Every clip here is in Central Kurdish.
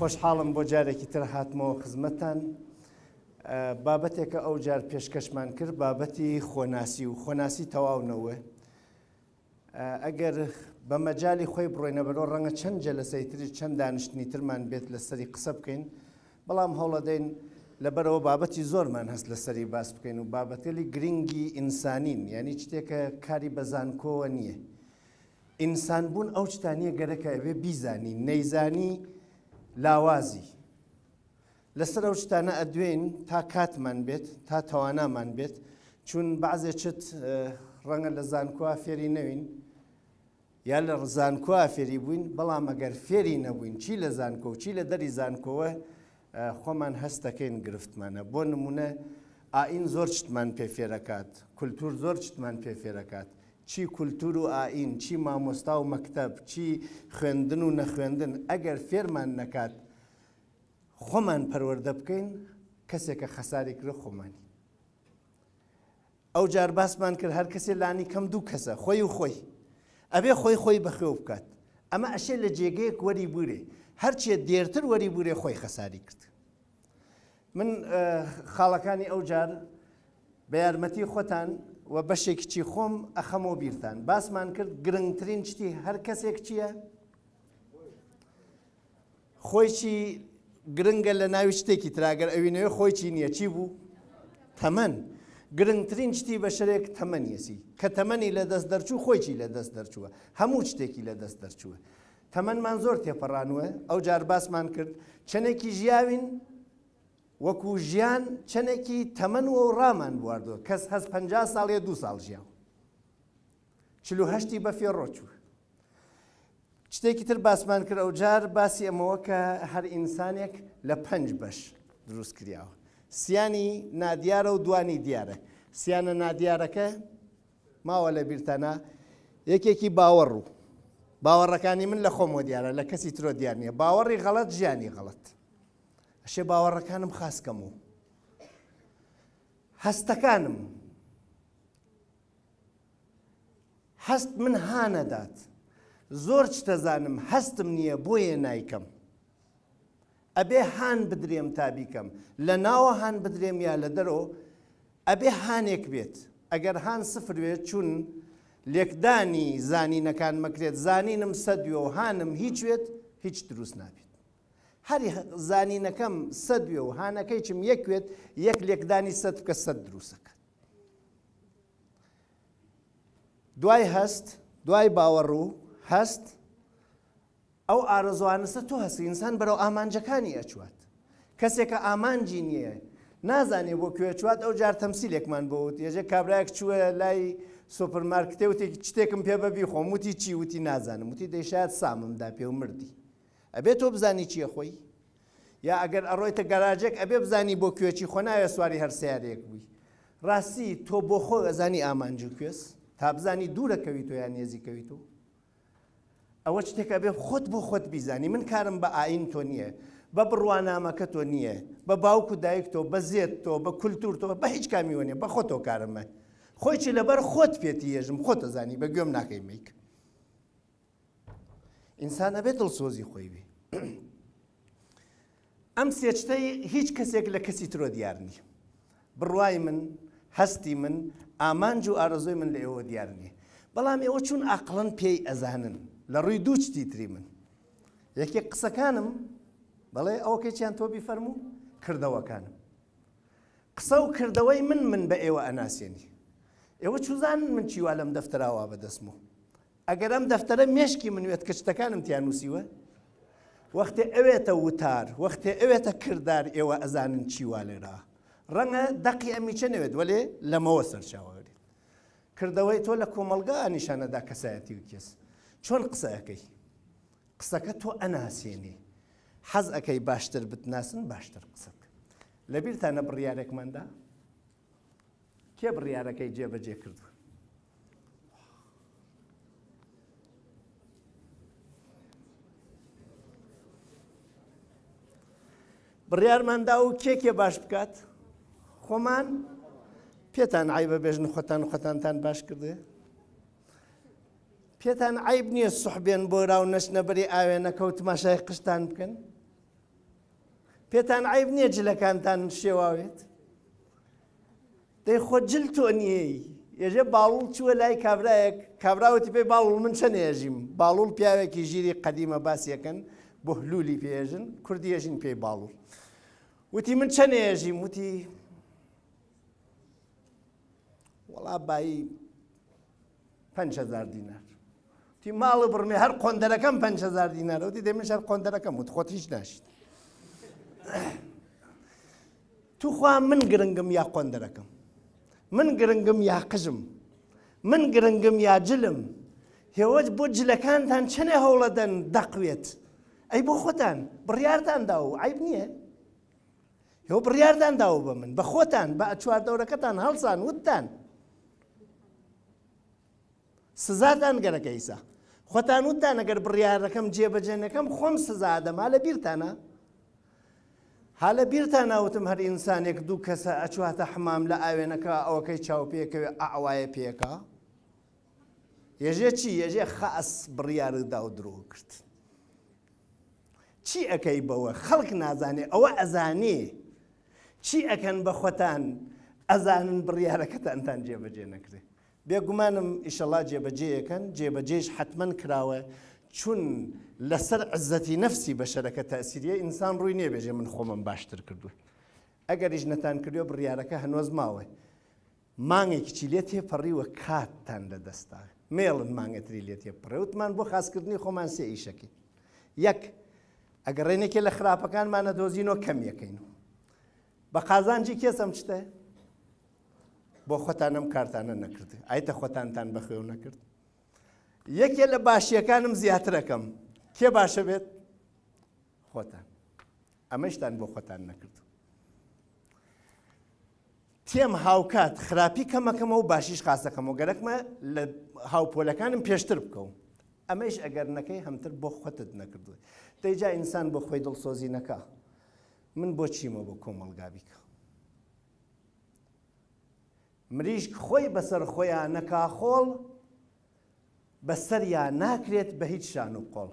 خۆشحاڵم بۆ جارێکی تر هاتمەوە خزمەتتان. بابەتێکە ئەو جار پێشکەشمان کرد بابەتی خۆناسی و خۆناسی تەواو نەوە. ئەگەر بە مەجالی خۆی بڕۆینە بەرەوە ڕەنگە چەند جەلەسەی تری چەند دانیشتنی ترمان بێت لەسەری قسە بکەین بەڵام هەوڵەدەین لەبەرەوە بابەتی زۆرمان هەست لەسەری باس بکەین و بابەتێلی گرنگی ئینسانین یعنی شتێکە کاری بە زانکۆوە نییە ئینسان بوون ئەو شتانیە گەرەکە ئەبێ بیزانی نەیزانی لاوازی لەسەر ئەو شتانە ئەدوێین تا کاتمان بێت تا تەوانامان بێت چون بەعزێ چت ڕەنگە لە زانکۆ فێری نەوین یا لە زانکۆ فێری بووین بەڵام ئەگەر فێری نەبووین چی لە زانکۆ و چی لە دەری زانکۆوە خۆمان هەستەکەین گرفتمانە بۆ نمونە ئاین زۆر شتمان پێ فێرەکات کولتور زۆر شتمان پێ فێرەکات چی کولتور و ئاین چی مامۆستا و مەکتەب چی خوێندن و نەخوێندن ئەگەر فێرمان نەکات خۆمان پەروەردە بکەین کەسێکە خەساری کرد خۆمانی ئەو جار باسمان کرد هەر کەسێ لانی کەم دوو کەسە خۆی و خۆی ئەبێ خۆی خۆی بەخێو بکات ئەمە ئەشێ لە جێگەیەک وەری بورێ هەرچێ دێرتر وەری بورێ خۆی خەساری کرد من خاڵەکانی ئەو جار بە یارمەتی خۆتان و بەشێکی چی خۆم ئەخەمەوە بیرتان باسمان کرد گرنگترین شتی هەر کەسێک چییە؟ خۆی چی گرنگە لە ناوی شتێکی ترا گەر ئەوی نەوێ خۆی چی نییە چی بوو تەمەن گرنگترین شتی بەشەرێک تەمەنیەسی کە تەمەنی لە دەست دەرچوو خۆی چی لە دەست دەرچووە هەموو شتێکی لە دەست دەرچووە تەمەنمان زۆر تێپەڕانوە ئەو جار باسمان کرد چەندێکی ژیاوین وەکو ژیان چەندێکی تەمەن و ڕامان بواردووە کەس هەست پ ساڵێ دو ساڵ ژیاو 48 بە فێڕۆ چوو شتێکی تر باسمان کرد ئەوجار باسی ئەمەوە کە هەر ئینسانێک لە پەنج بەش دروست کریاوە سیانی نادیارە و دوانی دیارە سیانە نادیارەکە ماوە لە بیرتانە یەکێکی باوەڕ و باوەڕەکانی من لە خۆمەوە دیارە لە کەسی ترۆ دیار نییە باوەڕی غەڵەت ژیانی غەڵەت ئەشێ باوەڕەکانم خاسکەم و هەستەکانم هەست من هانەدات زۆر چتەزانم هەستم نییە بۆیە نایکەم ئەبێ هان بدرێم تا بیکەم لە ناوە هان بدرێم یا لە دەرەوە ئەبێ هانێک بێت ئەگەر هان سفر بێت چون لێکدانی زانینەکان مەکرێت زانینم سەدوێ و هانم هیچ وێت هیچ دروست نابێت هەر زانینەکەم سەدوێ و هانەکەیچم یەک وێت یەک لێکدانی سەد بکە سەد دروستەکەت دوای هەست دوای باوەڕ و هەست ئەو ئارەزوانەسە تۆ هەستی ئینسان بەرەو ئامانجەکانی ئەچوات کەسێکە ئامانجی نییە نازانێ بۆ کوێ چوات ئەو جار تەمسیلێکمان بۆ وت یەژێ کابراایەک چووە لای سۆپەرمارکتێ وتێکی شتێکم پێ بە بیخۆم وتی چی وتی نازانم وتی دەیشایەت سامم دا پێ و مردی ئەبێ تۆ بزانی چییە خۆی یا ئەگەر ئەڕۆیتە گەراجێک ئەبێ بزانی بۆ کوێ چی خۆ ناوێ سواری هەر سەیارەیەک بووی ڕاستی تۆ بۆ خۆ ئەزانی ئامانج و کوێس تا بزانی دوورە کەوی تۆ یان نێزی کەوی تۆ ئەوە شتێک ئەبێ خۆت بۆ خۆت بیزانی من کارم بە ئاین تۆ نییە بە بڕوانامەکە تۆ نییە بە باوک و دایک تۆ بە زێت تۆ بە کولتور تۆ بە هیچ کامیوە نیە بە خۆتۆ کارمە خۆی چی لەبەر خۆت پێتی یێژم خۆتە زانی بە گوێم ناکەی میک ئینسان ئەبێت دڵسۆزی خۆی بێ ئەم سێچتەی هیچ کەسێک لە کەسی ترۆ دیار نییە بڕوای من هەستی من ئامانج و ئارەزۆی من لە ئێوە دیار نییە بەڵام ئێوە چون ئاقڵن پێی ئەزانن لە ڕووی دوو شتی تری من یەکێک قسەکانم بەڵێ ئەوەکەیان تۆ بیفەرموو کردەوەکانم قسە و کردەوەی من من بە ئێوە ئەناسێنی ئێوە چوزان من چیوا لەم دەفتەراوا بەدەستم و ئەگەر ئەم دەفتەرە مێشکی من وێت کە شتەکانم تیا نووسیوە وەختێ ئەوێتە وتار وەختێ ئەوێتە کردار ئێوە ئەزانن چی وا لێرا ڕەنگە دەقی ئەمیچە نەوێت وەلێ لەمەوە سەرچاوەگرێت کردەوەی تۆ لە کۆمەڵگا نیشانەدا کەسایەتی و کێس چۆن قسە ئەەکەی قسەکە تۆ ئەناسێنی حەز ئەەکەی باشتر بتناسن باشتر قسە بکە لەبیرتانە بڕیارێکماندا کێ بڕیارەکەی جێبەجێ کردووە؟ بڕیارمان دا و کێ کێ باش بکات خۆمان پێتان عیبە بێژن خۆتان خۆتانتان باش کردێ پێتان عیب نییە سوحبێن بۆ راو نەچنە بەری ئاوێنەکە و تماشای قشتان بکەن؟ پێتان عیب نییە جلەکانتان شێواوێت؟ دەی خۆ جل تۆ نیەی. یەژێ باڵوڵ چووە لای کابرایەک، کابرا وتی پێی باڵوڵ من چەند ئێژیم؟ باڵوڵ پیاوێکی ژیری قەدیمە باسی ئەکەن، بۆهلولی پێ ئێژن، کوردی ئێژین پێی باڵوڵ. وتی من چەند ئێژیم؟ وتی وەڵا بایی 5000 دینار. وتی ماڵ بڕمێ هەر قۆندەرەکەم 5000 دینار. وتی دەی منش هەر قۆندەرەکەم وت خۆت هیچ ناشیت. توخوا من گرنگم یا قۆندەرەکەم؟ من گرنگم یا قژم؟ من گرنگم یا جلم؟ هێوەج بۆ جلەکانتان چەنێ هەوڵەدەن دەقوێت؟ ئەی بۆ خۆتان بڕیارتان داوە عیب نییە؟ هێوە بڕیاردان داوە بە من بە خۆتان بە چواردەورەکەتان هەڵسان وتتان سزاتان گەرەکە ئیسا خۆتان وتتان ئەگەر بڕیارەکەم جێبەجێ نەکەم خۆم سزا ئەدەم ها لە بیرتانە؟ ها لە بیرتانە وتم هەر ئینسانێک دوو کەسە ئەچواتە حمام لە ئاوێنەکە ئەوەکەی چاو پێکەوێ ئەعوایە پێکا یەژێ چی یەژێ خاس بڕیارت دا و درۆ کرد چی ئەکەی بەوە خەڵک نازانێ ئەوە ئەزانێ چی ئەکەن بە خۆتان ئەزانن بڕیارەکەتانتان جێبەجێ نەکرێ بێگومانم ئیشەڵا جێبەجێیەکەن، جێبەجێیش حەتمەن کراوە، چون لەسەر عزەتی نەفسی بەشەرەکە تەئسیریە، ئینسان ڕووی نیە بێژێ من خۆمم باشتر کردووە. ئەگەریش نەتان کردووە بڕیارەکە هەنۆز ماوە. مانگێکیی لێ تێپەڕیوە کاتتان لە دەستا. مەیەڵن مانگەتری لێ تێپەڕێ. وتمان بۆ خاسکردنی خۆمان سێ ئیشەکەین. یەک، ئەگەڕێن یەکێ لە خراپەکانمان ئەدۆزینەوە کەمیەکەین. بە قازانجی کێس ئەم شتە؟ بۆ خۆتان ئەم کارتانە نەکرد ئایتە خۆتانتان بەخوێو نەکرد یەکێ لە باشیەکانم زیاترەکەم کێ باشە بێت خۆتان ئەمەشتان بۆ خۆتان نەکرد تێم هاوکات خراپی کەمەکەمە و باشیش خاستەکەمەوە گەرەکمە لە هاوپۆلەکانم پێشتر بکەوم ئەمەش ئەگەر نەکەی هەمتر بۆ خۆتت نەکردووە دەیجا ئینسان بۆ خۆی دڵسۆزی نەکا من بۆ چیمە بۆ کۆمەڵگا بیکە مریشک خۆی بەسەر خۆیا نەکا خۆڵ، بەسەریا ناکرێت بە هیچ شان و قۆڵ.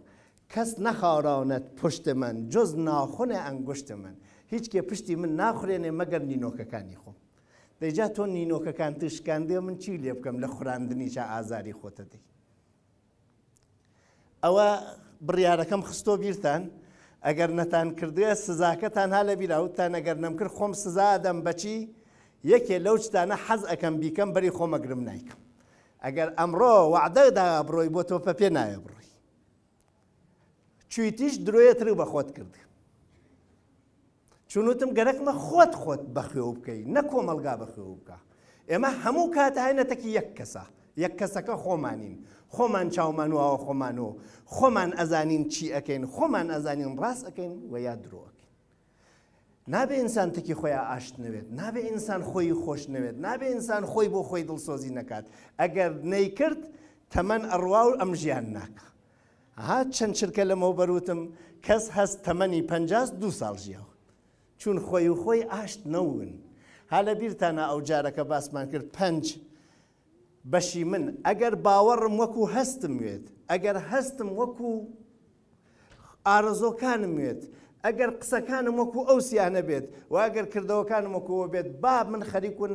کەس نەخاراند پشت من جز ناخن انگشت من، هیچ کێ پشتی من ناخورێنێ مەگەر نینۆکەکانی خۆم. دەی جا تۆ نینۆکەکانت شکاندیە من چی لێ بکەم لە خوراندنیشا ئازاری خۆتە دەی. ئەوە بڕیارەکەم خستۆ بیرتان ئەگەر نەتان کردوێ سزاکەتان ها لە بیرا وتتان ئەگەر نەمکرد خۆم سزا ئەدەم بەچی یەکێ لەو شتانە حەز ئەکەم بیکەم بەری خۆمەگرم نایکەم ئەگەر ئەمڕۆ وەعدە دا بڕۆی بۆ تۆپە پێ نایە بڕۆی چویتیش درۆیەتر بە خۆت کرد چون وتم گەرەکمە خۆت خۆت بەخێو بکەی نە کۆمەڵگا بەخێو بکە ئێمە هەموو کات هاینە تەکی یەک کەسە یەک کەسەکە خۆمانین خۆمان چاومان واوە خۆمان و خۆمان ئەزانین چی ئەکەین خۆمان ئەزانین ڕاست ئەکەین و یا درۆ ئەکەین نابێ ئینسان تەکی خۆیان ئاشت نەوێت نابێ ئینسان خۆی خۆش نەوێت نابێ ئینسان خۆی بۆ خۆی دڵسۆزی نەکات ئەگەر نەیکرد تەمەن ئەڕوا و ئەم ژیان ناکە ها چەند چرکە لەمەوبەر وتم کەس هەست تەمەنی پەنجاس دوو ساڵ ژیاوە چون خۆی و خۆی ئاشت نەوون ها لە بیرتانە ئەو جارەکە باسمان کرد پەنج بەشی من ئەگەر باوەڕم وەکو هەستم وێت ئەگەر هەستم وەکو ئارەزۆکانم وێت ئەگەر قسەکانم وەکو ئەو سیانە بێت و ئەگەر کردەوەکانم وەکوەوە بێت با من خەریکون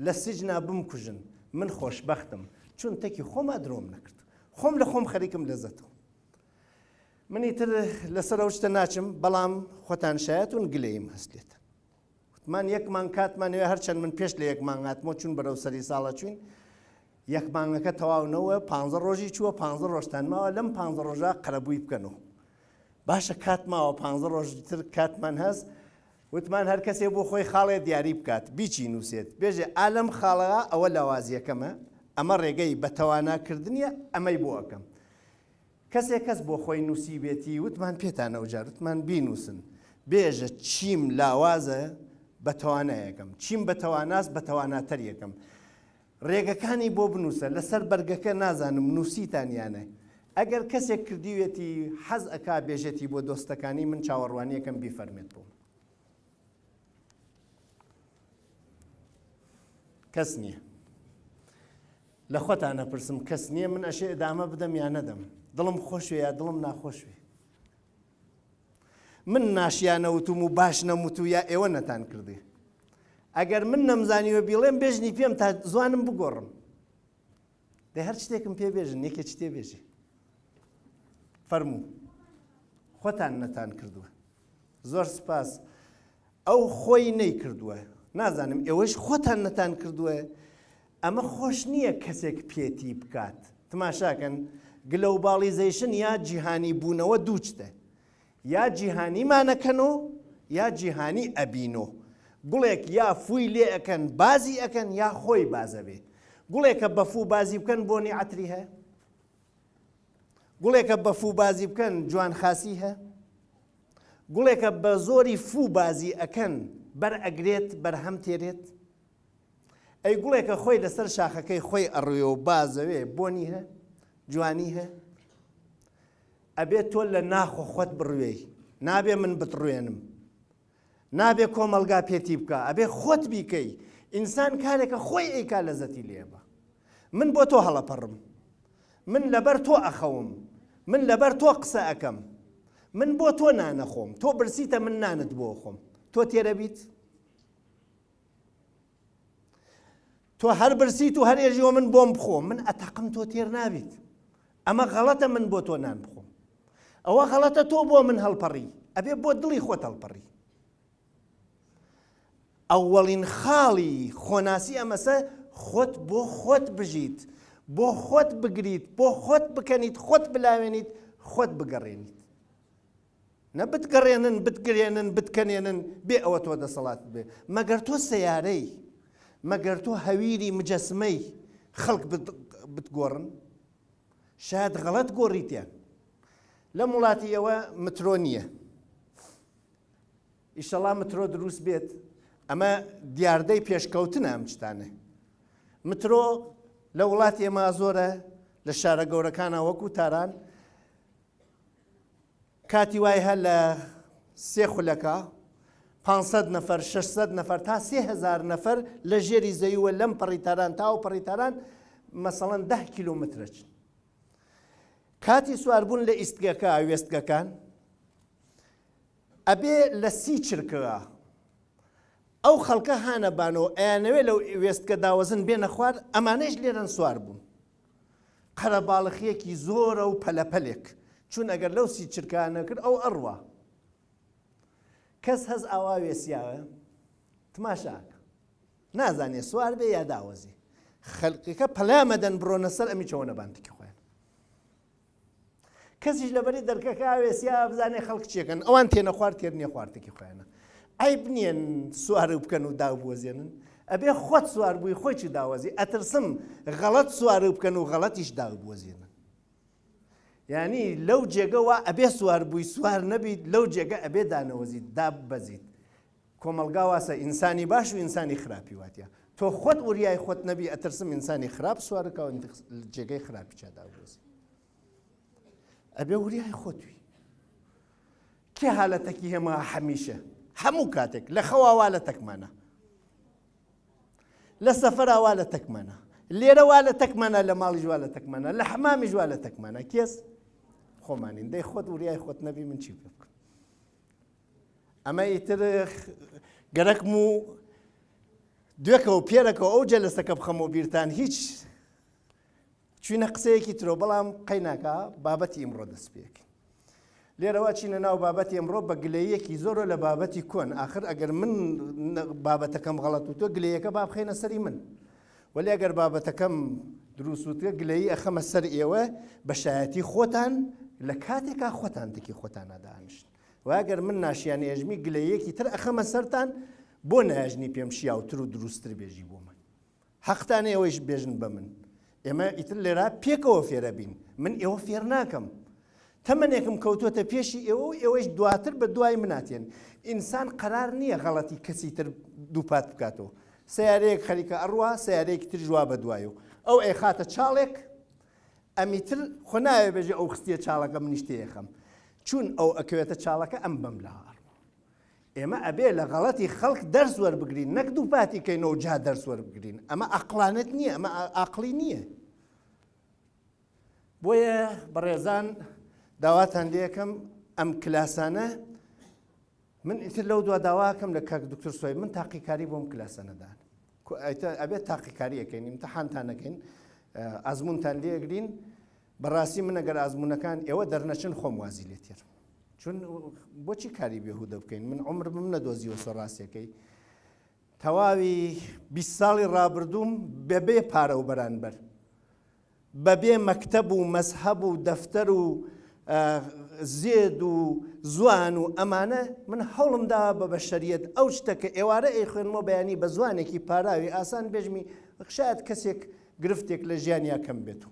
لە سجنا بمکوژن من خۆشبەختم چون تەکی خۆما درۆم نەکرد خۆم لە خۆم خەریکم لەزەتم من ئیتر لەسەر ئەو شتە ناچم بەڵام خۆتان شایەتون گلەییم هەست لێتان وتمان یەک مانگ کاتمان وێ هەرچەند من پێش لە یەک مانگ هاتمەوە چون بەرەو سەری ساڵە چوین یەک مانگەکە تەواو نەوە پ ڕۆژی چووە پ ڕۆژتان ماوە لەم پ ڕۆژە قەرەبووی بکەنەوە باشە کات ماوە پ ڕۆژ تر کاتمان هەست وتمان هەر کەسێ بۆ خۆی خاڵێ دیاری بکات بیچی نووسێت بێژێ ئا لەم خاڵەا ئەوە لاوازیەکەمە ئەمە ڕێگەی بە تەوانا کردنیە ئەمەی بۆ ئەکەم کەسێ کەس بۆ خۆی نووسیبێتی وتمان پێتان ئەوجار وتمان بینووسن بێژە چیم لاوازە بە تەوانایەکەم چیم بە تەواناست بە تەواناتەر یەکەم ڕێگەکانی بۆ بنووسە لەسەر بەرگەکە نازانم نووسیتان یانە ئەگەر کەسێک کردیوێتی حەز ئەکا بێژێتی بۆ دۆستەکانی من چاوەڕوانیەکەم بیفەرمێت بۆم کەس نییە لە خۆتان ئەپرسم کەس نییە من ئەشێ ئەدامە بدەم یا نەدەم دڵم خۆشوێ یا دڵم ناخۆشوێ. من ناشیانەوتوم و باش نەموتو یا ئێوە نەتان کردێ؟ ئەگەر من نەمزانیوە بیڵێم بێژنی پێم تا زوانم بگۆڕم. دەی هەر شتێکم پێ بێژن یەکێ شتێ بێژێ. فەرموو. خۆتان نەتان کردووە. زۆر سپاس. ئەو خۆی نەیکردووە. نازانم ئێوەش خۆتان نەتان کردووە. ئەمە خۆش نییە کەسێک پێتی بکات. تماشاکەن globalization یا جیهانی بوونەوە دووچتە. یا جیهانیمانەکەنۆ یا جیهانی ئەبینۆ. گوڵێک یا فووی لێ ئەکەن بازی ئەکەن یا خۆی بازەبێ. گوڵێکە بە فوو بازی بکەن بۆنی عەتری هە؟ گوڵێکە بە فوو بازی بکەن جوان خاسی هە؟ گوڵێکە بە زۆری فوو بازی ئەکەن بەر ئەگرێت بەرهەم تێرێت؟ ئەی گوڵێکە خۆی لەسەر شاخەکەی خۆی ئەڕوێ و بازەوێ بۆنی هە؟ جوانی هە؟ ئەبێ تۆ لە ناخۆ خۆت بڕوێی نابێ من بتڕوێنم نابێ کۆمەڵگا پێتی بکا ئەبێ خۆت بیکەی ئینسان کارێکە خۆی ئەیکا لەزەتی لێبە من بۆ تۆ هەڵەپەڕم من لەبەر تۆ ئەخەوم من لەبەر تۆ قسە ئەکەم من بۆ تۆ نانەخۆم تۆ برسیتە من نانت بۆ خۆم تۆ تێرەبیت تۆ هەر برسیت و هەر ئێژیەوە من بۆم بخۆ من ئەتەقم تۆ تێر نابیت ئەمە غەڵەتە من بۆ تۆ نان بخۆم ئەوە غەڵەتە تۆ بۆ من هەڵپەڕی ئەبێ بۆ دڵی خۆت هەڵپەڕی ئەوەڵین خاڵی خۆناسی ئەمەسە خۆت بۆ خۆت بژیت بۆ خۆت بگریت بۆ خۆت بکەنیت خۆت بلاوێنیت خۆت بگەڕێنیت نە بتگەڕێنن بتگرێنن بتکەنێنن بێ ئەوە تۆ دەسەڵاتت بێ مەگەر تۆ سەیارەی مەگەر تۆ هەویری مجەسمەی خەڵک بتگۆڕن شاید غەڵەت گۆڕیتیان لەم وڵاتی ئێوە مترۆ نییە ئیشەڵا مترۆ دروست بێت ئەمە دیاردەی پێشکەوتنە ئەم شتانە مترۆ لە وڵاتی ئێمە زۆرە لە شارە گەورەکانە وەکو تاران کاتی وای هە لە سێ خولەکا 500 نەفەر 600 نەفەر تا 3000 نەفەر لە ژێری زەویوە لەم پەڕی تاران تا ئەو پەڕی تاران مەسەڵەن 10 کیلۆمەترە چن کاتی سواربوون لە ئیستگەکە وێستگەکان ئەبێ لە سی چرکە ئەو خەڵکە هانە بانەوە ئەیانەوێ لەو وێستگە داوەزن بێنە خوار ئەمانەیش لێرەن سوار بوون قەرەباڵخیەکی زۆرە و پەلەپەلێک چون ئەگەر لەو سی چرکە نەکرد ئەو ئەڕوا کەس هەز ئاوا وێسیاوە تماشاکە نازانێ سوار بێ یا داوەزی خەلقەکە پەلامەدەن بڕۆنە سەر ئەمی چەوەنە بانتکی خۆیان کەسیش لەبەری دەرکەکە ئاوێسیا بزانێ خەڵک چیەکەن ئەوان تێنەخوار تێر نیە خوارتێکی خۆیانە عیب نییە سوار بکەن و داو بوەزێنن ئەبێ خۆت سوار بووی خۆی چی داوەزی ئەترسم غەڵەت سوار بکەن و غەڵەتیش داو بوەزێنن یعنی لەو جێگەوە ئەبێ سوار بووی سوار نەبیت لەو جێگە ئەبێ دانەوەزیت داببەزیت کۆمەڵگا واسە ئینسانی باش و ئینسانی خراپی واتە تۆ خۆت وریای خۆت نەبی ئەترسم ئینسانی خراپ سوارکە و جێگەی خراپی چادا بوەزی ئەبێ وریای خۆت وی کێ هالەتەکی هێما هەمیشە هەموو کاتێک لە خەوا وا لە تەکمانە لە سەفەرا وا لە تەکمانە لێرە وا لە تەکمانە لە ماڵیش وا لە تەکمانە لە حەمامیش وا لە تەکمانە کێس خۆمانین دەی خۆت وریای خۆت نەبی من چی پێ بکەم ئەمە ئیتر گەرەکم و دوێکەوە پێرەکەەوە ئەو جەلسەکە بخەمەوە بیرتان هیچ چوینە قسەیەکی ترۆ بەڵام قەیناکا بابەتی ئیمڕۆ دەست پێکەین لێرەوە چینە ناو بابەتی ئەمڕۆ بە گلەیەکی زۆرە لە بابەتی کۆن ئاخر ئەگەر من بابەتەکەم غەڵەت و تۆ گلەیەکە با بخەینە سەری من وەلی ئەگەر بابەتەکەم دروست وتگە گلەیی ئەخەمە سەر ئێوە بە شایەتی خۆتان لە کاتێکا خۆتان تکی خۆتانە دانیشن و ئەگەر من ناشیان ئێژمی گلەیەکی تر ئەخەمە سەرتان بۆ ناژنی پێم شیاوتر و دروستتر بێژی بۆ من حەقتانە ئێوەیش بێژن بە من. ئێمە ئیتر لێرە پێکەوە فێرە بین. من ئێوە فێر ناکەم. تەمەنێکم کەوتووەتە پێشی ئێوە و ئێوەیش دواتر بە دوای منا تێن. ئینسان قەرار نییە غەڵەتی کەسی تر دووپات بکاتەوە. سەیارەیەک خەریکە ئەڕوا، سەیارەیەکی تریش وا بە دوای و ئەو ئەیخاتە چاڵێک، ئەمی تر خۆ نایەوێ بێژێ ئەو خستیە چاڵەکە منیش تێیەخەم. چون ئەو ئەکەوێتە چاڵەکە ئەم بەم لاوە ئەڕوا. ئێمە ئەبێ لە غەڵەتی خەڵک دەرس وەربگرین نەک دووپاتی کەینەوە جا دەرس وەربگرین ئەمە ئەقڵانەت نییە ئەمە ئاقڵی نییە بۆیە بەڕێزان داواتان لەکەم ئەم کلاسانە. من ئیتر لەو دوا داواکەم لە کاک دکتۆر سۆی من تاقیکاری بۆم کلاسە نەدان ئەبێت تاقیکاریەکەین امتحانتان نەکەین ئەزمونتان لێگرین بەڕاستی من ئەگەر ئازمونەکان ئێوە دەرنەچن خۆم وازی لێ تێرم چون بۆچی کاری بێهودە بکەین من عمر بم نەدۆزیوە سۆ ڕاستیەکەی تەواوی 20 ساڵی ڕابردووم بەبێ پارە و بەرانبەر بەبێ مەکتەب و مەزهەب و دەفتەر و زێد و زوان و ئەمانە من هەوڵم داوە بە بەشەریەت ئەو شتە کە ئێوارە ئەیخوێنمەوە بەیانی بە زوانێکی پاراوی ئاسان بێژمی شاید کەسێک گرفتێک لە ژیانیا کەم بێت و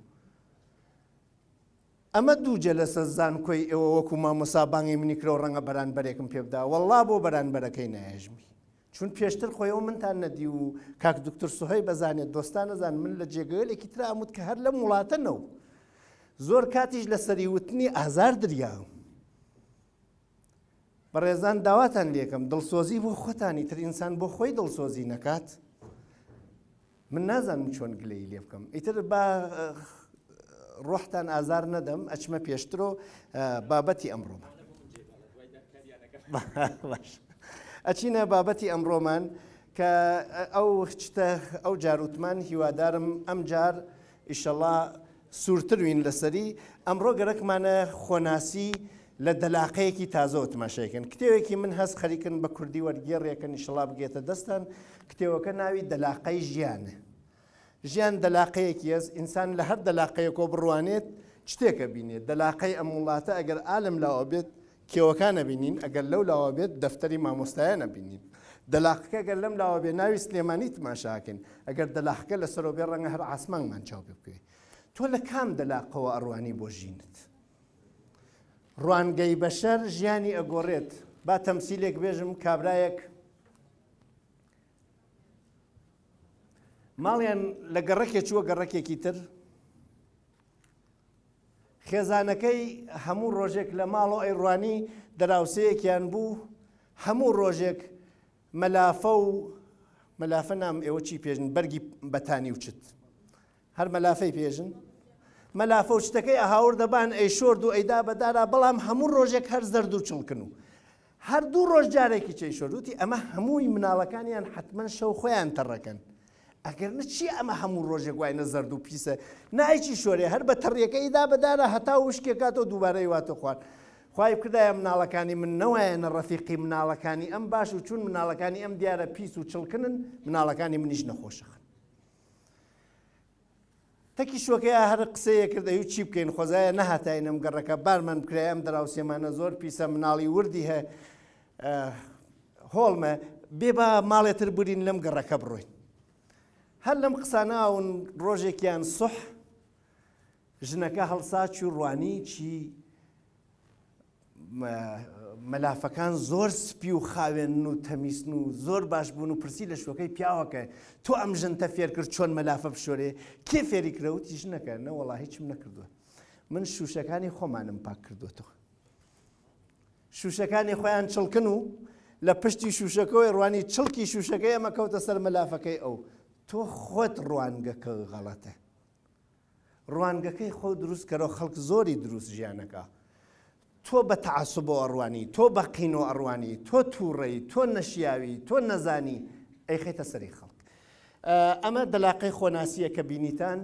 ئەمە دوو جەلەسە زانکۆی ئێوە وەکو مامۆسا بانگی منی کرەوە ڕەنگە بەرانبەرێکم پێ بدا وەڵا بۆ بەرانبەرەکەی نایەژمی چون پێشتر خۆیەوە منتان نەدی و کاک دکتۆر سوهەی بەزانێت دۆستان نەزان من لە جێگەیەکی ترا ئەموت کە هەر لەم وڵاتە نەو زۆر کاتیش لە سەری وتنی ئازار دریا بەڕێزان داواتان لێکەم دڵسۆزی بۆ خۆتانی تر ئینسان بۆ خۆی دڵسۆزی نەکات من نازانم چۆن گلەیی لێ بکەم ئیتر با ڕۆحتان ئازار نەدەم ئەچمە پێشترۆ بابەتی ئەمڕۆمان باش ئەچینە بابەتی ئەمڕۆمان کە ئەو شتە ئەو جاروتمان هیوادارم ئەم جار ئیشەڵا سوورتر وین لەسەری، ئەمڕۆ گەرەکمانە خۆناسی لە دەلاقەیەکی تازەوە تماشای کەن. کتێوێکی من هەس خەریکن بە کوردی وەرگێڕێکن ئیشەڵا بگێتە دەستان، کتێوەکە ناوی دەلاقەی ژیانە. ژیان دەلاقەیەکی هەس، ئینسان لە هەر دەلاقەیەکەوە بڕوانێت شتێک ئەبینێت. دەلاقەی ئەم وڵاتە ئەگەر ئالەم لاوە بێت کێوەکان ئەبینین، ئەگەر لەو لاوە بێت دەفتەری مامۆستایان ئەبینین. دەلاقەکە گەر لەم لاوە بێ ناوی سلێمانی تماشا ئەکەین، ئەگەر دەلاقەکە لەسەرەوە بێ ڕەنگە هەر عاسمانمان چاو پێ بکەوێ. تۆ لە کام دەلاقەوە ئەڕوانی بۆ ژینت؟ ڕوانگەی بەشەر ژیانی ئەگۆڕێت. با تەمسیلێک بێژم، کابرایەک ماڵیان لە گەڕەکێ چووە گەڕەکێکی تر، خێزانەکەی هەموو ڕۆژێک لە ماڵەوە ئەیڕوانی دەراوسێیەکیان بوو هەموو ڕۆژێک مەلافە و مەلافە نام ئێوە چی پێژن بەرگی بەتانی و چت هەر مەلافەی پێژن مەلافە و شتەکەی ئەهاوردە بان ئەیشۆرد و ئەیدا بەدارا بەڵام هەموو ڕۆژێک هەر زەرد و چڵکن و هەر دوو ڕۆژ جارێکی چەیشۆرد وتی ئەمە هەمووی مناڵەکانیان حتمما شەو خۆیان تەڕەکەن ئەگەر نە چیە ئەمە هەموو ڕۆژێک واینە زەرد و پیسە نایچی شۆرێ هەر بە تەڕیەکە ئیدا بەدارە هەتا وشکێ کاتەوە دووبارە ئیواتە خوار خوای بکردایە مناڵەکانی من نەوایەنە ڕەفیقی مناڵەکانی ئەم باش و چون مناڵەکانی ئەم دیارە پیس و چڵکنن مناڵەکانی منیش نەخۆشەخن تەکی شوەکەیا هەر قسەیە کرد ئەیو چی بکەین خۆزایە نەهاتاین ئەم گەڕەکە بارمان بکرای ئەم دراوسێمانە زۆر پیسە مناڵی وردی هە هۆڵمە بێ با ماڵێ تر برین لەم گەڕەکە بڕۆین هەر لەم قساناون ڕۆژێکیان سح ژنەکە هەڵسا چوو ڕوانی چی مەلافەکان زۆر سپی و خاوێنن و تەمیسن و زۆر باش بوون و پرسی لە شوەکەی پیاوەکە تۆ ئەم ژنتە فێر کرد چۆن مەلافە بشۆرێ کێ فێری کرد وتی ژنەکە نەوەڵا هیچم نەکردووە من شوشەکانی خۆمانم پاک کردووەتەوە شوشەکانی خۆیان چڵکن و لە پشتی شوشەکەوەی ڕوانی چڵکی شوشەکەی ئەمە کەوتە سەر مەلافەکەی ئەو تۆ خۆت ڕوانگەکە غەڵەتە ڕوانگەکەی خۆ دروست کەرەوە خەڵک زۆری دروست ژیانەکە تۆ بە تەعەسوبەوە ئەڕوانی تۆ بە قینۆ ئەڕوانی تۆ تووڕەی تۆ نەشیاوی تۆ نەزانی ئەیخەیتە سەری خەڵک ئەمە دەلاقەی خۆناسیە کە بینیتان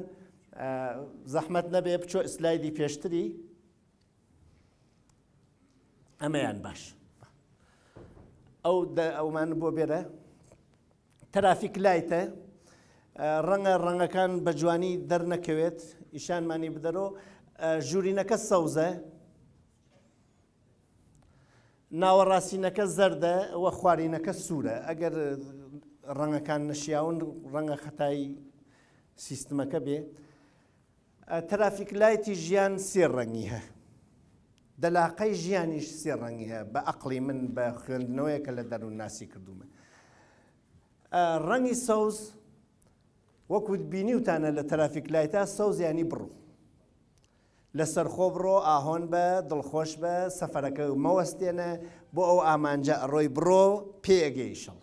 زەحمەت نەبێ بچۆ ئسلایدی پێشتری ئەمەیان باش ئەو ئەومان بۆ بێرە ترافیک لایتە ڕەنگە ڕەنگەکان بە جوانی دەرنەکەوێت ئیشانمانی بدەرۆ ژوورینەکە سەوزە ناوەڕاستینەکە زەردە و خوارینەکە سوورە ئەگەر ڕەنگەکان نەشیاون ڕەنگە خەتای سیستمەکە بێ ترافیک لایتی ژیان سێ ڕەنگی هە دەلاقەی ژیانیش سێ ڕەنگی هەیە بە ئەقڵی من بە خوێندنەوەیە کە لە دەروونناسی کردوومە ڕەنگی سەوز وەکو بینیوتانە لە ترافیک لایتا سەوز ینی بڕۆ لەسەر خۆ بڕۆ ئاهۆن بە دڵخۆش بە سەفەرەکە مەوەستێنە بۆ ئەو ئامانجە ئەڕۆی بڕۆ پێگەیشڵ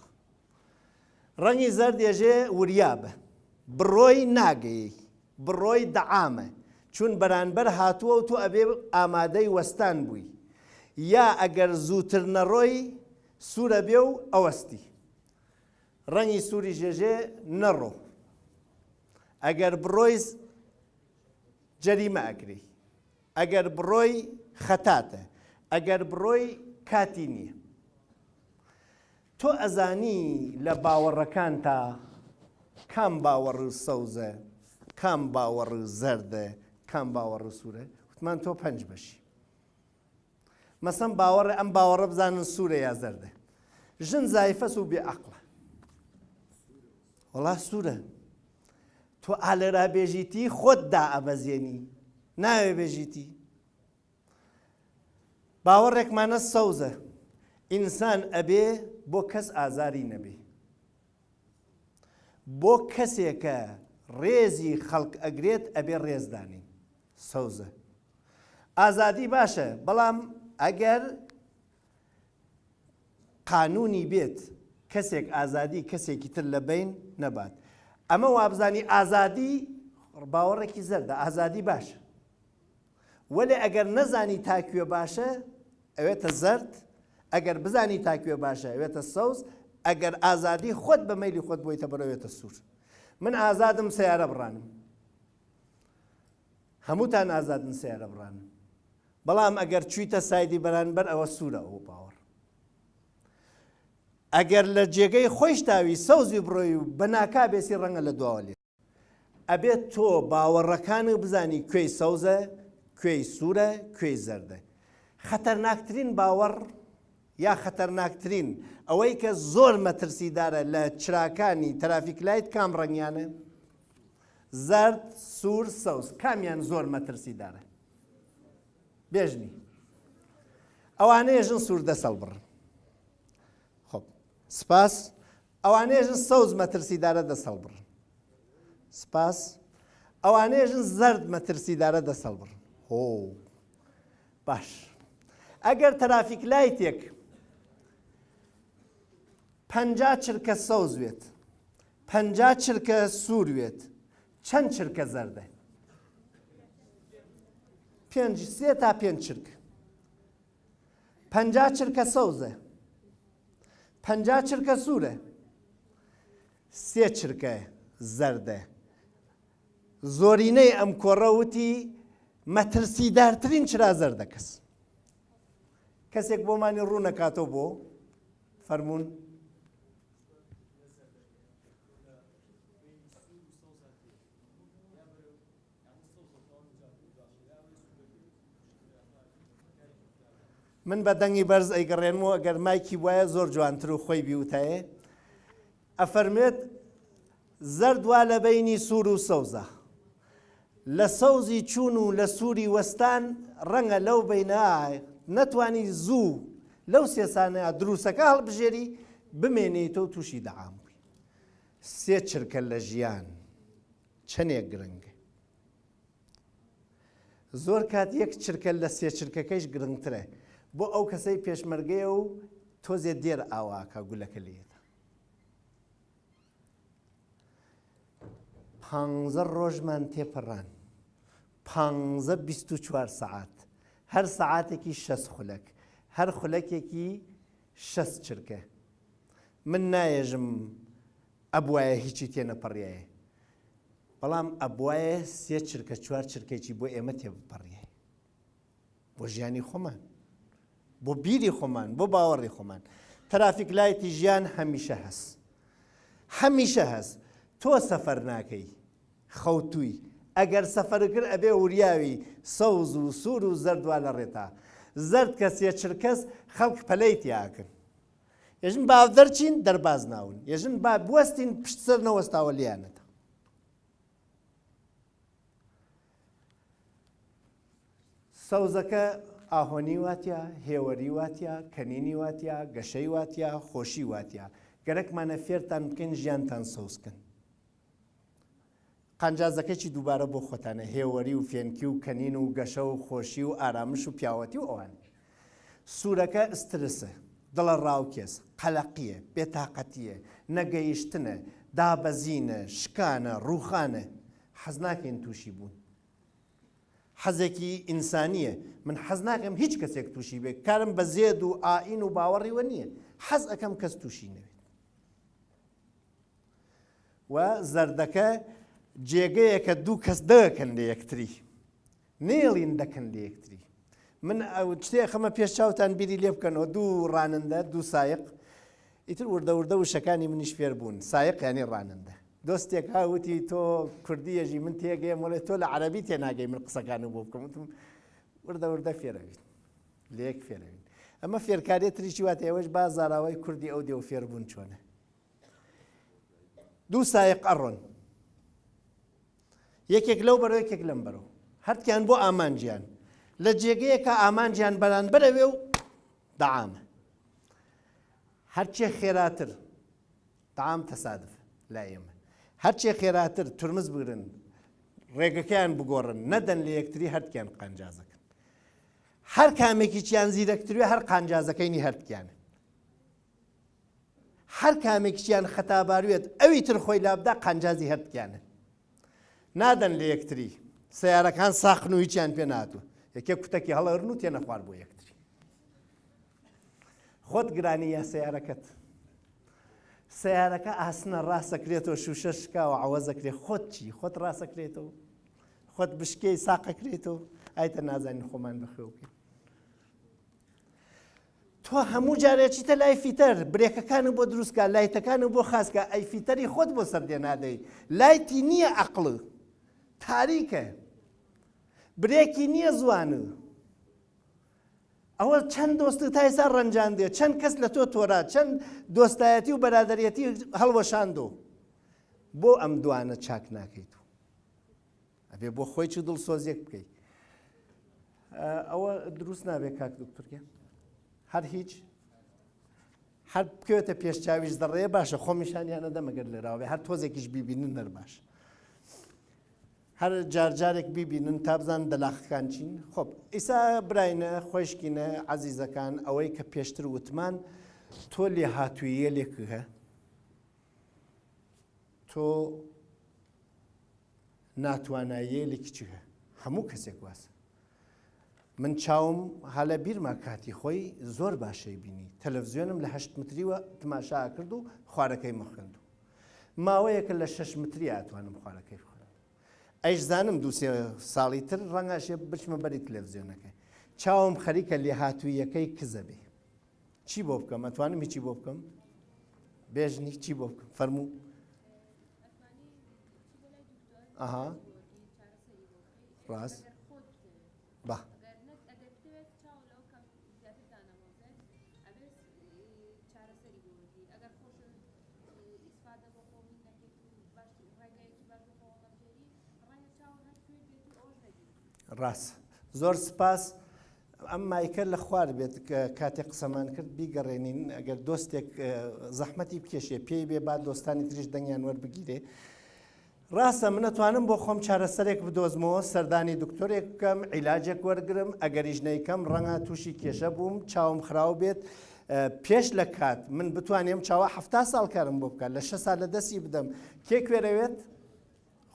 ڕەنگی زەرد ێژێ وریا بە بڕۆی ناگەی بڕۆی دەعامە چون بەرانبەر هاتووە و تۆ ئەبێ ئامادەی وەستان بووی یا ئەگەر زووتر نەڕۆی. سوورە بێ و ئەوەستی. ڕەنگی سووری ژێژێ نەڕۆ. ئەگەر بڕۆیس جەریمە ئەکرێی. ئەگەر بڕۆی خەتاتە. ئەگەر بڕۆی کاتی نییە. تۆ ئەزانی لە باوەڕەکانتا کام باوەڕ سەوزە، کام باوەڕ زەردە، کام باوەڕ سوورە؟ وتمان تۆ پەنج بەشی. مەسەن باوەڕێ ئەم باوەڕە بزانن سوورە یا زەردە. ژن زایفەس و بێ ئەقڵە. وەڵا سوورە. تۆ ئالێرا بێژیتی خۆت دائەبەزێنی. ناوێ بێژیتی. باوەڕێکمانە سەوزە. ئینسان ئەبێ بۆ کەس ئازاری نەبێ. بۆ کەسێکە ڕێزی خەڵک ئەگرێت ئەبێ ڕێز دانێین. سەوزە. ئازادی باشە بەڵام ئەگەر قانونی بێت کەسێک ئازادی کەسێکی تر لە بین نەبات. ئەمە وابزانی ئازادی باوەڕێکی زەردە ئازادی باشە. وەلێ ئەگەر نەزانی تا کوێ باشە ئەوێتە زەرد، ئەگەر بزانی تا کوێ باشە ئەوێتە سەوز، ئەگەر ئازادی خۆت بە مەیلی خۆت بۆیتە بەرەو ئەوێتە سوور. من ئازادم سەیارە بڕانم. هەمووتان ئازادن سەیارە بڕانن. بەڵام ئەگەر چوویتە side ی بەرانبەر ئەوە سوورە ئەو باوەڕ. ئەگەر لە جێگەی خۆیشتاوی سەوزی بڕۆی و بە ناکابێسی ڕەنگە لە دواوە لێ ئەبێت تۆ باوەڕەکانت بزانی کوێی سەوزە، کوێی سوورە، کوێی زەردە. خەتەرناکترین باوەڕ یا خەتەرناکترین ئەوەی کە زۆر مەترسیدارە لە چراکانی traffic light کام ڕەنگیانە؟ زەرد، سوور، سەوز. کامیان زۆر مەترسیدارە؟ بێژنی. ئەوانەیە ژن سوور دەس هەڵبڕن. خۆب سپاس. ئەوانەیە ژن سەوز مەترسیدارە دەس هەڵبڕن. سپاس. ئەوانەیە ژن زەرد مەترسیدارە دەس هەڵبڕن. هۆ باش. ئەگەر traffic light ێک 50 چرکە سەوز بێت 50 چرکە سوور بێت چەند چرکە زەردە؟ پێنج سێ تا پێنج چرکە. 50 چرکە سەوزە. 50 چرکە سوورە. سێ چرکە زەردە. زۆرینەی ئەم کۆڕە وتی مەترسیدارترین چرا زەردەکەس. کەسێک بۆمانی ڕوونەکاتەوە بۆ فەرمونون. من بە دەنگی بەرز ئەیگەڕێنمەوە ئەگەر مایکی بوایە زۆر جوانتر و خۆی بیوتایە ئەفەرموێت زەرد وا لە بەینی سوور و سەوزە لە سەوزی چوون و لە سووری وەستان ڕەنگە لەو بینە نەتوانی زوو لەو سێسانە دروسەکە هەڵبژێری بمێنیتەوە تووشی دەعام بووی سێ چرکە لە ژیان چەنێک گرنگە زۆر کات یەک چرکە لە سێ چرکەکەیش گرنگترە بۆ ئەو کەسەی پێشمەرگەیە و تۆزێ دێر ئاواکە گولەکە لێدا پانزە ڕۆژمان تێپەڕان پانزە 24 سەعات هەر سەعاتێکی شەست خولەک هەر خولەکێکی شەست چرکە من نایەژم ئەبوایە هیچی تێنەپەڕیایە بەڵام ئەبوایە سێ چرکە چوار چرکەیی بۆ ئێمە تێبپەڕیایە بۆ ژیانی خۆمان بۆ بیری خۆمان بۆ باوەڕی خۆمان traffic light ی ژیان هەمیشە هەس هەمیشە هەس تۆ سەفەر ناکەی خەوتووی ئەگەر سەفەر کرد ئەبێ وریاوی سەوز و سوور و زەرد وا لە ڕێتا زەرد کە سێ چرکەس خەڵک پەلەی تیاکرد یەژن با دەرچین دەرباز ناون یەژن با بوەستین پشت سەر نەوەستاوە لیانەتە سەوزەکە ئاهۆنی واتە هێوەری واتە کەنینی واتە گەشەی واتە خۆشی واتە گەرەکمانە فێرتان بکەین ژیانتان سەوزکەن قانجازەکەی دووبارە بۆ خۆتانە، هێوەری و فێنکی و کەنین و گەشە و خۆشی و ئارامش و پیاوەتی و ئەوانەیش. سوورەکە ئسترسە، دڵەڕاوکێس، قەلەقییە، بێتاقەتییە، نەگەیشتنە، دابەزینە، شکانە، ڕووخانە. حەز ناکەین تووشی بوون. حەزێکی ئینسانییە، من حەز ناکەم هیچ کەسێک تووشی بێت، کارم بە زێد و ئائین و باوەڕیوە نییە، حەز ئەکەم کەس تووشی نەبێت. و زەردەکە جێگەیەکە دوو کەس دەکەن لە یەکتری، نێڵین دەکەن لە یەکتری. من ئەو شتێ خەمە پێش چاوتان بیری لێ بکەنەوە، دوو ڕانندە، دوو سایق، ئیتر وردە وردە وشەکانی منیش فێر بوون، سایق یانی ڕانندە. دۆستێک ها وتی تۆ کوردی ئەژی من تێگەیم وەڵێ تۆ لە عەرەبی تێناگەی من قسەکانم بۆ بکەم وتم وردە وردە فێرەبین لەیەک فێرەبین ئەمە فێرکاریە تریشی واتە ئێوەش با زاراوای کوردی ئەو دێو فێربوون چۆنە دوو سایق ئەڕۆن یەکێک لەو بەرەو یەکێک لەم بەرەو هەرتیان بۆ ئامانجیان لە جێگەیەکە ئامانجیان بەرانبەرەوێ و دەعامە هەرچێ خێراتر تەعام تەسادف لای ئێمە هەرچێ خێراتر ترمز بگرن ڕێگەکەیان بگۆڕن نەدەن لە یەکتری هەردکیان قانجازەکەن هەر کامێکیچیان زیرەکتروێ هەر قانجازەکەینی هەردکیانە هەر کامێکیان خەتاباروێت ئەوی تر خۆی لابدا قانجازی هەردکیانە نادەن لە یەکتری سیارەکان ساخن و هیچیان پێ ناتوە یەکێ کوتەکی هەڵەرن و تێنەخوار بۆ یەکتری خۆت گرانی یا سەیارەکەت؟ سەیارەکە ئاسنە ڕاستەکرێتەوە شوشە شکاوە عەوەزەکرێ خۆت چی خۆت ڕاستەکرێتەوە خۆت بشکێی ساقەکرێتەوە ئایتە نازانین خۆمان بەخێو بکەین تۆ هەموو جارێکیتە لای فیتەر برێکەکان بۆ دروستکە لایتەکان و بۆ خاسکە ئەی فیتەری خۆت بۆ سەر دێنادەی لایتی نییە ئەقڵ تاریکە برێکی نییە زوانە ئەوە چەند دۆستت تا ئێستا ڕەنجاندێ، چەند کەس لە تۆ تۆرا، چەند دۆستایەتی و بەرادەرەتی هەڵوەشاندۆ. بۆ ئەم دوانە چاک ناکەیت و ئەبێ بۆ خۆی چ دڵسۆزیەک بکەیت. ئەوە دروست نابێت کاک دکتۆرگیان هەر هیچ هەر بکەوێتە پێش چاویش دەڕێ باشە خۆمیشانیانە دەمەگەر لێراوێ هەر تۆزێکیش بیبینن نەر باش. هەر جار جارێک بیبینن تا بزانن دەلاقەکان چین. خۆب ئیسا براینە خۆیشکینە عەزیزەکان ئەوەی کە پێشتر وتمان تۆ لێهاتووییەلێک هە تۆ ناتواناییەلێکی چ هە هەموو کەسێک واسە من چاوم هەلە بیرما کاتی خۆی زۆر باشەی بینی تەلەڤزیۆنم لە هەشت متریوە تماشا کرد و خوارەکەی مەخوێند و ماوەیەکە لە شەش متری ئەتوانم خوارەکەی بخوێنم ئەیشزانم دوو سێ ساڵی تر ڕەنگاشێ بچمە بەری تلەڤزیۆنەکەی چاوم خەریکە لێهاتوویەکەی کزە بێ چی بۆ بکەم ئەتوانم هیچی بۆ بکەم بێژنی چی بۆ بکەم فەرموو ئەها ڕاست بە ڕاست زۆر سپاس ئەم مایکە لە خوار بێت کاتێک قسەمان کرد بیگەڕێنین ئەگەر دۆستێک زەحمەتی بکێشێ پێی بێ با دۆستانی تریش دەنگیان وەربگیرێ ڕاستە من ئەتوانم بۆ خۆم چارەسەرێک بدۆزمەوە، سەردانی دکتۆرێک بکەم، عیلاجێک وەرگرم، ئەگەریش نەیکەم ڕەنگە تووشی کێشە بووم، چاوم خراو بێت پێش لە کات، من بتوانێم چاوە 70 ساڵ کارم بۆ بکات، لە شەسا لە دەستی بدەم، کێ کوێرەوێت؟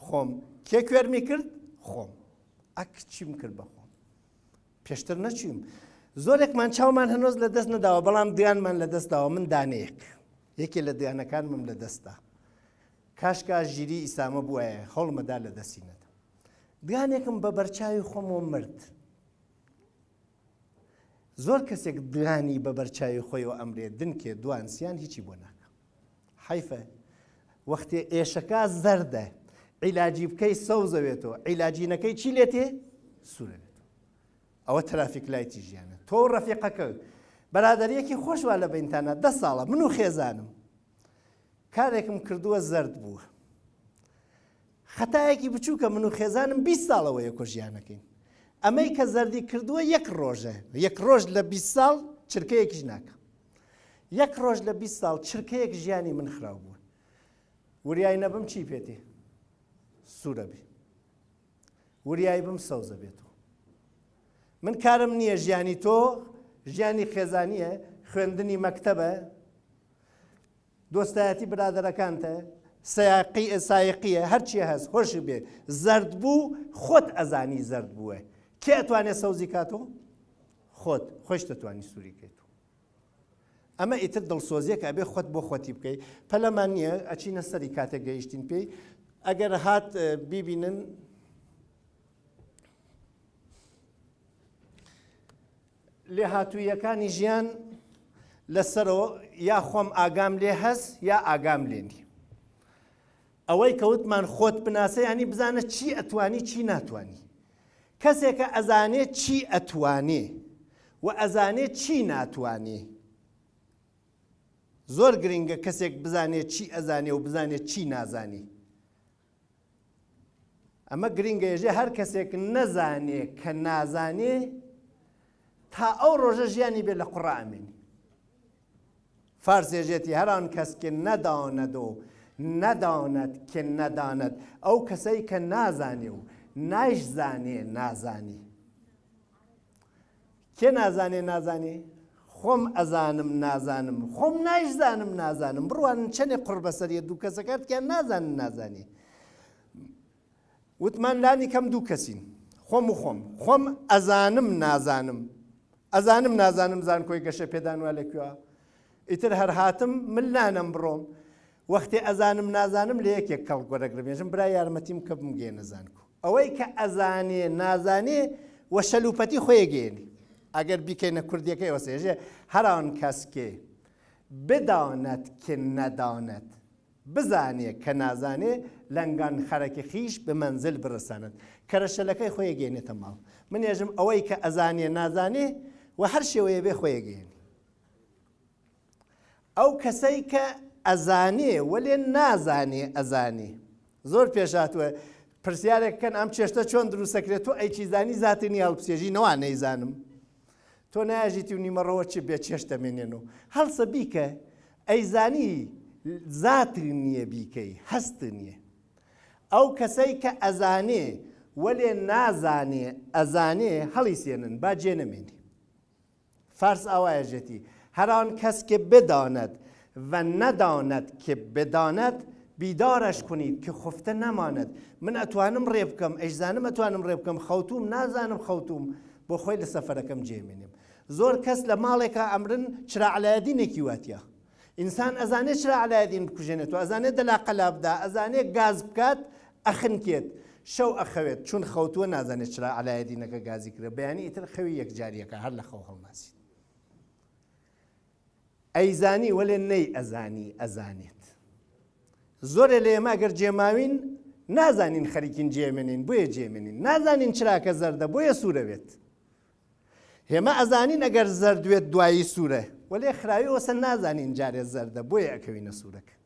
خۆم. کێ کوێرمی کرد؟ خۆم. ئەک چیم کرد بە خۆم؟ پێشتر نەچوویم. زۆرێکمان چاومان هەنۆز لە دەست نەداوە، بەڵام دگانمان لە دەست داوە، من دانەیەک. یەکێ لە دگانەکانمم لە دەستدا. کاشکا ژیری ئیسامە بوایە هەوڵمەدا لە دەستی نەدەم. دگانێکم بە بەرچاوی خۆمەوە مرد. زۆر کەسێک دگانی بە بەرچاوی خۆیەوە ئەمرێ دنکێ دوان سیان هیچی بۆ ناکە. حەیفە وەختێ ئێشەکە زەردە عیلاجی بکەی سەوزەوێتەوە عیلاجی نەکەی چی لێتێ سوورەوێت ئەوە ترافیک لایتی ژیانە تۆ ڕەفیقەکە بەرادەریەکی خۆش وا لە بینتانە دە ساڵە من و خێزانم کارێکم کردووە زەرد بووە. خەتایەکی بچووکە من و خێزانم 20 ساڵەوە یەکۆ ژیانەکەین. ئەمەی کە زەردی کردووە یەک ڕۆژە یەک ڕۆژ لە 20 ساڵ چرکەیەکیش ناکە. یەک ڕۆژ لە 20 ساڵ چرکەیەک ژیانی من خراو بووە. وریای نەبم چی پێتێ؟ سوورە بێ. وریای بم سەوزە بێتەوە. من کارم نییە ژیانی تۆ ژیانی خێزانیە خوێندنی مەکتەبە دۆستایەتی برادەرەکانتە سیاقی سایقیە هەرچی هەست هۆشی بێ زەرد بوو خۆت ئەزانی زەرد بووە. کێ ئەتوانێ سەوزی کاتۆ؟ خۆت، خۆیش دەتوانی سووری کەیت. ئەمە ئیتر دڵسۆزیەکە ئەبێ خۆت بۆ خۆتی بکەی. پەلەمان نییە ئەچینە سەری کاتێک گەیشتین پێی. ئەگەر هات بیبینن لێهاتوویەکانی ژیان لەسەرەوە یا خۆم ئاگام لێ هەس یا ئاگام لێ نی. ئەوەی کە وتمان خۆت بناسە یانی بزانە چی ئەتوانی چی ناتوانی. کەسێکە ئەزانێ چی ئەتوانێ و ئەزانێ چی ناتوانێ. زۆر گرنگە کەسێک بزانێ چی ئەزانێ و بزانێ چی نازانێ. ئەمە گرنگە ێژێ هەر کەسێک نەزانێ کە نازانێ تا ئەو ڕۆژە ژیانی بێ لە قوڕا ئەمێنی. فارس ێژێتی هەر آن کەس که نداند و نداند که نداند ئەو کەسەی کە نازانێ و نایشزانێ نازانێ. کێ نازانێ نازانێ؟ خۆم ئەزانم نازانم خۆم نایشزانم نازانم بڕوانن چەنێ قڕ بەسەریە دوو کەسەکە تکیان نازانن نازانێ وتمان لانی کەم دوو کەسین خۆم و خۆم خۆم ئەزانم نازانم ئەزانم نازانم زانکۆی گەشە پێدان وا لەکوێ ئیتر هەر هاتم مل نانەم بڕۆم وەختێ ئەزانم نازانم لە یەکێک کەڵک وەرەگرم ێژم برا یارمەتیم کە بمگەێنە زانکۆ ئەوەی کە ئەزانێ نازانێ وە شەلوپەتی خۆی گەێنی ئەگەر بیکەینە کوردیەکەی ئەوسێژێ هەران کەسکێ بدانەت کە نەدانەت بزانێ کە نازانێ لەنگان خەرەکی خیش بە مەنزل برساند کەرە شەلەکەی خۆی گەێنێتە ماڵ من ێژم ئەوەی کە ئەزانێ نازانێ وە هەر شێوەیە بێ خۆی گەێنی ئەو کەسەی کە ئەزانێ وەلێ نازانێ ئەزانێ. زۆر پێش هاتووە پرسیارێک بکەن ئەم چێشتە چۆن دروستەکرێت تۆ ئەی چیزانی زاتی نیە هەڵبسێژی نەوا نەیزانم تۆ نایژیتی و نیمەڕەوە چ بێ چێشت دەمێنێن و هەڵسە بیکە ئەیزانی زات نییە بیکەی هەست نییە ئەو کەسەی کە ئەزانێ وەلێ نازانێ ئەزانێ هەڵیسێنن با جێ نەمێنی فارس ئاوایەژێتی، هر آن کس که بداند و نداند که بداند بیدارش کنید که خفته نماند من ئەتوانم ڕێ بکەم ئەیشزانم ئەتوانم ڕێ بکەم خەوتووم نازانم خەوتووم بۆ خۆی لە سەفەرەکەم جێمێنێم زۆر کەس لە ماڵێکا ئەمرن چرا عەلایەدینێکی واتیا ئینسان ئەزانێ چرا عەلایەدین بکوژێنێتەوە ئەزانێ دەلاقە لابدا ئەزانێ گاز بکات ئەخنکێت شەو ئەخەوێت چون خەوتووە نازانێت چرا عەلایەدینەکە گازی کرێ بەیانی ئیتر خەوی یەکجاریەکە هەر لە خەو هەڵناسیت ئەیزانی وەلێ نەی ئەزانی ئەزانێت زۆرێ لە ئێمە ئەگەر جێماوین نازانین خەریکین جێمێنین بۆیە جێمێنین نازانین چراکە زەردە بۆیە سوورە بێت هێمە ئەزانین ئەگەر زەرد وێت دوایی سوورە وەلێ خراوی ئەوسە نازانین جارێ زەردە بۆیە ئەکەوینە سوورەکە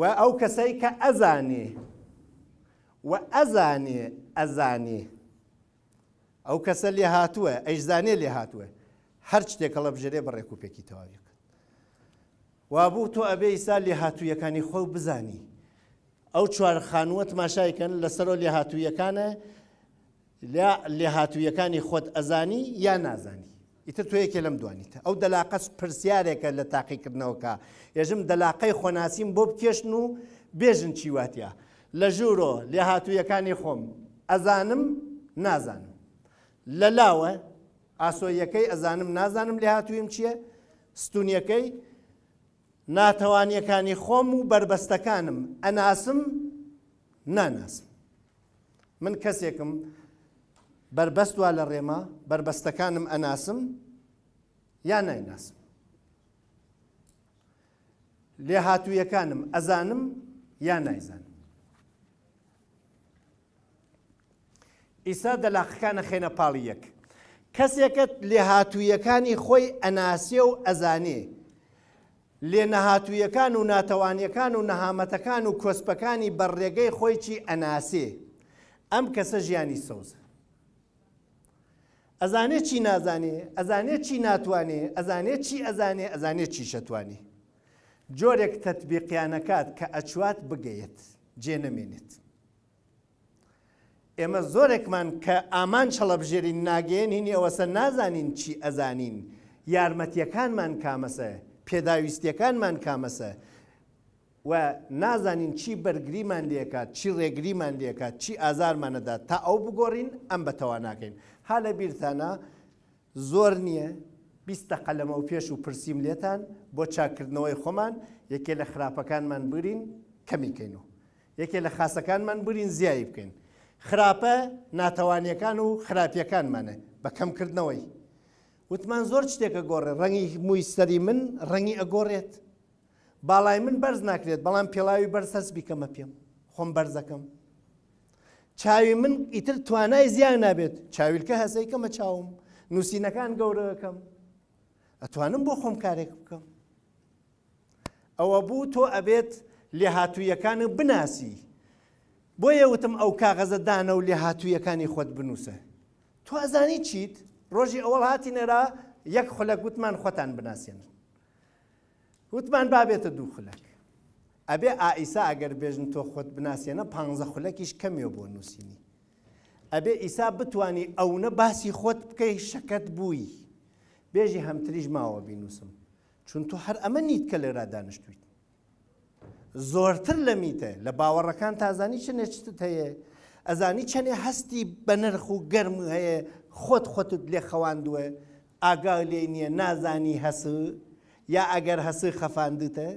و ئەو کەسەی کە ئەزانێ و ئەزانێ ئەزانێ ئەو کەسە لێ هاتووە ئەیزانێ لێ هاتووە هەر شتێک هەڵەبژێرێ بە ڕێک و پێکی تەواوی وابوو تۆ ئەبێ ئیسا لێهاتوویەکانی خۆ بزانی ئەو چوار خانووە تماشای کەن لەسەرەوە لێهاتوویەکانە لە لێهاتوویەکانی خۆت ئەزانی یا نازانی ئیتر تۆ یەکێ لەم دوانیتە ئەو دەلاقەس پرسیارێکە لە تاقیکردنەوەکە ێژم دەلاقەی خۆناسیم بۆ بکێشن و بێژن چی واتە لە ژوورۆ لێهاتوویەکانی خۆم ئەزانم نازانم لە لاوە ئاسۆیەکەی ئەزانم نازانم لێهاتوویم چییە ستونیەکەی ناتەوانیەکانی خۆم و بەربەستەکانم ئەناسم ناناسم. من کەسێکم بەربەست وا لە ڕێما بەربەستەکانم ئەناسم یا نایناسم. لێهاتوویەکانم ئەزانم یا نایزانم. ئیسا دەلاقەکان ئەخەینە پاڵی یەک. کەسێکە لێهاتوویەکانی خۆی ئەناسێ و ئەزانێ. لێنەهاتوویەکان و ناتەوانیەکان و نەهامەتەکان و کۆسپەکانی بەر ڕێگەی خۆی چی ئەناسێ. ئەم کەسە ژیانی سەوزە. ئەزانێ چی نازانێ، ئەزانێ چی ناتوانێ، ئەزانێ چی ئەزانێ، ئەزانێ چیش ئەتوانێ. جۆرێک تەتبیقیانەکات کە ئەچوات بگەیەت، جێ نەمێنێت. ئێمە زۆرێکمان کە ئامانج هەڵەبژێرین ناگەیەنین ئەوەسە نازانین چی ئەزانین، یارمەتیەکانمان کامەسە، پێداویستیەکانمان کامەسە. و نازانین چی بەرگریمان لێکات چی ڕێگریمان لێکات چی ئازارمان ئەدات تا ئەو بگۆڕین ئەم بە تەواناکەین ها لە بیرتانە زۆر نییە 20 دەقە لەمەو پێش و پرسیم لێتان بۆ چاککردنەوەی خۆمان یەکێ لە خراپەکانمان برین کەمی کەین و یەکێ لە خاسەکانمان برین زیایی بکەین خراپە ناتەوانیەکان و خراپیەکانمانە بە کەمکردنەوەی وتمان زۆر شتێکە گۆڕێ ڕەنگی مووی سەری من ڕەنگی ئەگۆڕێت باڵای من بەرز ناکرێت بەڵام پێڵاوی بەرز هەست بیکەمە پێم خۆم بەرزەکەم چاوی من ئیتر توانای زیان نابێت چاویلکە هەسەی کەمە چاوم نووسینەکان گەورەکەم ئەتوانم بۆ خۆم کارێک بکەم ئەوە بوو تۆ ئەبێت لێهاتوویەکان بناسی بۆیە وتم ئەو کاغەزە دانە و لێهاتوویەکانی خۆت بنووسە تۆ ئەزانی چیت ڕۆژی ئەوەڵ هاتینەرا یەک خولەک وتمان خۆتان بناسێنن وتمان با بێتە دوو خولەک. ئەبێ ئائیسا ئەگەر بێژن تۆ خۆت بناسێنە پانزە خولەکیش کەمیە بۆ نووسینی. ئەبێ ئیسا بتوانی ئەونە باسی خۆت بکەی شەکەت بووی. بێژی هەمتریش ماوە بینووسم. چون تۆ هەر ئەمە نیت کە لێرا دانیشتوویت. زۆرتر لە میتە لە باوەڕەکان تازانی چنێ چتت هەیە ئەزانی چەنێ هەستی بە نرخ و گەرم هەیە خۆت خۆتت لێ خەواندووە ئاگا لێ نییە نازانی هەس یا ئەگەر هەس خەفاندتە.